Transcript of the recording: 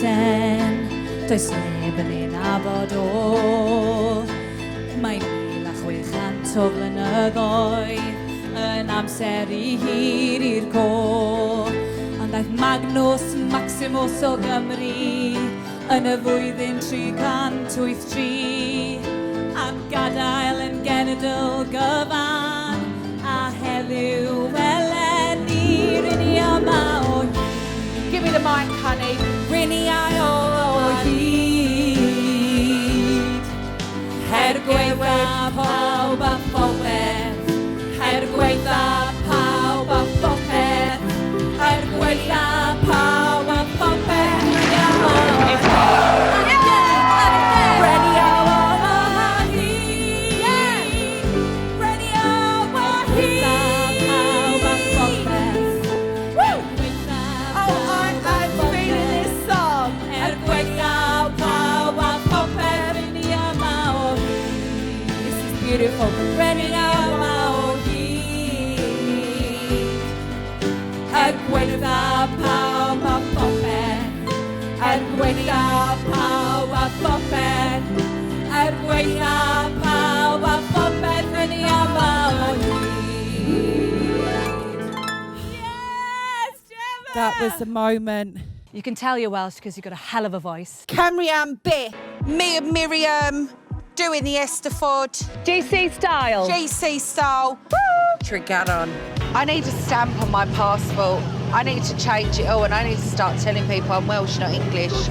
Britten, does neb yn ei nabod o. Mae 1600 o flynyddoedd yn amser rhy hir i'r co. Ond daeth Magnus Maximus o Gymru yn y flwyddyn 383 am gadael yn genedl gyfan a heddiw eleni rŷn ni yma o hyd. Give me the mic, honey. Rŷn ni o hyd. Er gwaetha pawb a phopeth, er gwaetha pawb a phopeth, er gwaetha pawb a phopeth, rŷn ni yma o hyd. Rŷn ni yma o hyd. Rŷn ni yma o hyd. Pawb a phopeth. Woo! Oh, I'm feeling this song. Er gwaetha pawb a phopeth, rŷn ni yma o hyd. This is beautiful. Rŷn ni yma o hyd. Er gwaetha pawb a phopeth. Er gwaetha pawb a phopeth. Er gwaetha pawb a phopeth, rŷn ni yma o hyd. Yes, Gemma! That was the moment. You can tell you're Welsh because you've got a hell of a voice. Cymru am byth. Me and Miriam doing the Eisteddfod, GC style. GC style. Tregaron. I need a stamp on my passport. I need to change it all and I need to start telling people I'm Welsh, not English.